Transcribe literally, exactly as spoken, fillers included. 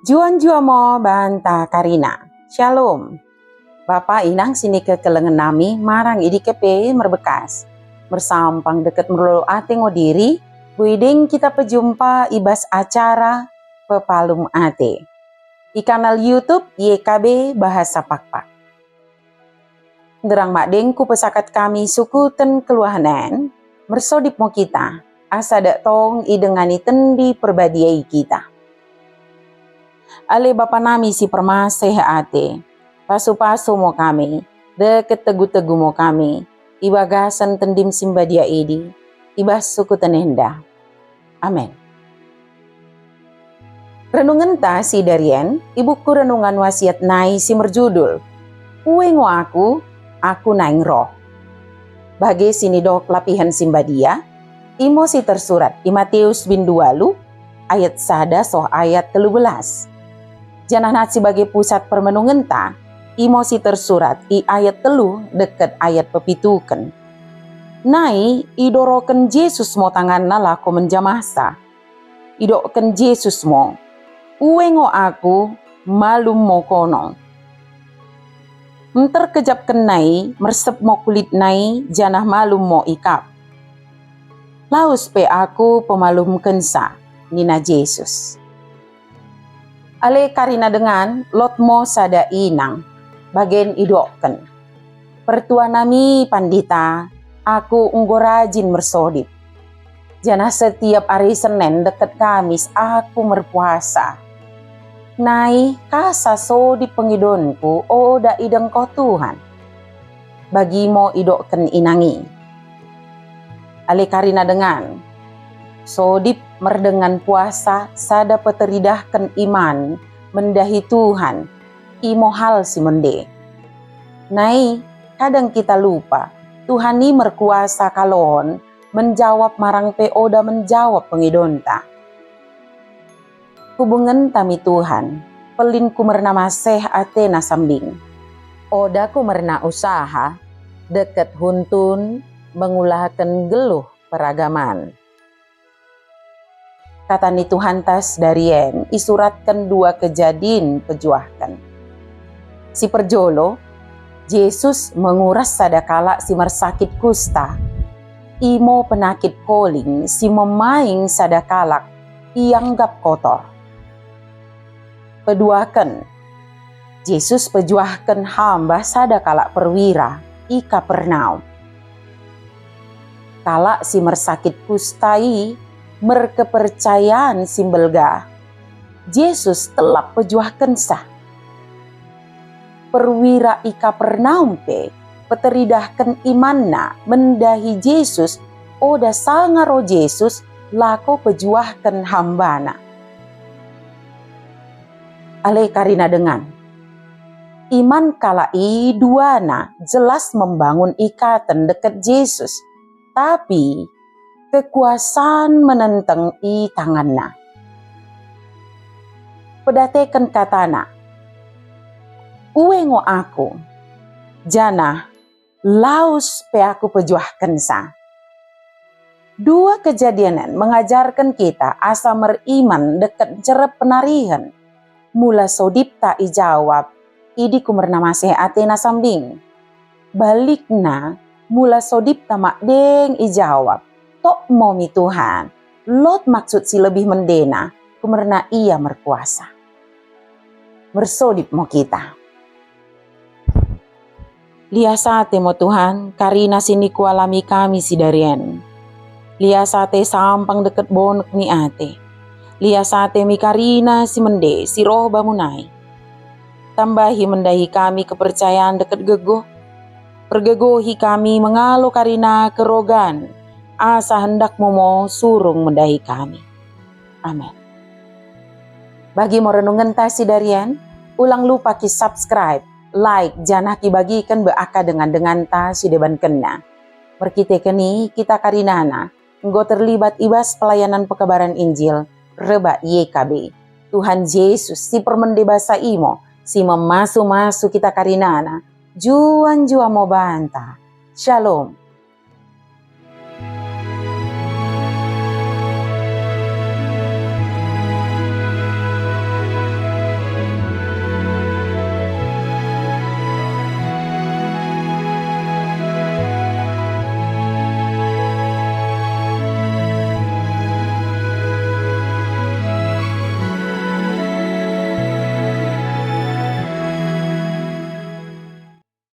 Njuah-njuah mo banta karina. Syalom. Bapa inang sinikekelengen nami marang i dike pe merbekas. Mersampang dekket merlolo ate ngo diri, boi deng kita pejumpa i bas acara Pepalum Ate i kanal YouTube Y K B Bahasa Pakpak. Nderrang madeng kupesakat kami sukuten kelluahen en, mersodip mo kita, asa dak tong idengani Tendi Perbadia i kita. Ale Bapa nami si permaseh ate, pasu-pasu mo kami, dekket tegu-tegu mo kami, i bagasen Tendim si mbadia idi, i bas sukuten enda. Amen. Renungenta sidarien i buku Renungan Wasiat nai si merjudul, Ue ngo Aku, Aku naing roh. Bage sinidok lapihen si mbadia, imo si tersurat i Matius bindu walu ayat sada soh ayat tellu belas. Janah nat si bage pusat permenungenta, imo si tersurat i ayat tellu dekket ayat pepituken. Nai idoroken Jesus mo tanganna lako menjamahsa. Idokken Jesus mo, "Ue ngo Aku, malum mo kono." Menter kejapken nai mersep mo kulitna i janah malum mo ikap. "Laus pe Aku pemalumkensa," nina Jesus. Ale karina dengan, lot mo sada inang, bagen idokken, "Pertua nami Pandita, aku enggo rajin mersodip. Janah setiap ari Senen dekket Kamis aku merpuasa. Nai kasa sodip pengidonku oda idengkoh Tuhan?" Bagi mo idokken inang i. Ale karina dengan, sodip merdengan puasa sada peteridahken iman mendahi Tuhan, imo hal si mende. Nai kadang kita lupa, Tuhan i merkuasa kalon menjawab marang pe oda menjawab pengidonta. Hubungenta mi Tuhan, pellin kumerna maseh atena sambing. Oda kumerna usaha, dekket huntun mengulaken nggelluh peragaman. Kata ni Tuhanta sidarien isuratken dua kejadin pejuahken. Si perjolo, Jesus menguras sada kalak si mersakit kusta. Imo penakit koling si memaing sada kalak ianggap kotor. Peduaken, Jesus pejuahken hamba sada kalak perwira i Kapernaum. Kalak si mersakit kusta i merkepercayaen si mbelgah. Jesus tellap pejuahkensa. Perwira i Kapernaum pe peteridahken imanna mendahi Jesus, oda sanga ro Jesus lako pejuahken hambana. Ale karina dengan, iman kalak i duana jelas membangun ikaten dekket Jesus, tapi kekuasaan menenteng i tanganna. Pedateken katana, "Ue ngo Aku, janah laus pe Aku pejuahkensa." Dua kejadin en mengajarken kita asa meriman dekket ncerrep penarihen. Mula sodipta ijawab, idi kumerna maseh atena sambing. Balikna, mula sodipta madeng ijawab, "Tok mo mi Tuhan, lot maksud si lebih mendena, kumerna Ia merkuasa." Mersodip mo kita. Lias ate mo Tuhan, karina si nikualami kami sidarien. Lias ate sampang dekket bonek ni ate. Lias ate mi karina si mende si roh bamu nai. Tambahi mendahi kami kepercayaen dekket gegoh. Pergegohi kami mengalo karina kerogan, asa hendakmu mo surung mendahi kami. Amen. Bagi mo renungenta sidarien, ulang lupa ki-subscribe, like, janah kibagiken be akka dengan-denganta si debankenna. Merkiteken i kita karinana enggo terlibat i bas pelayanan pekabaran Injil rebbak Y K B. Tuhan Jesus si permende basa imo si memasu-masu kita karinana. Njuah-njuah mo banta. Shalom.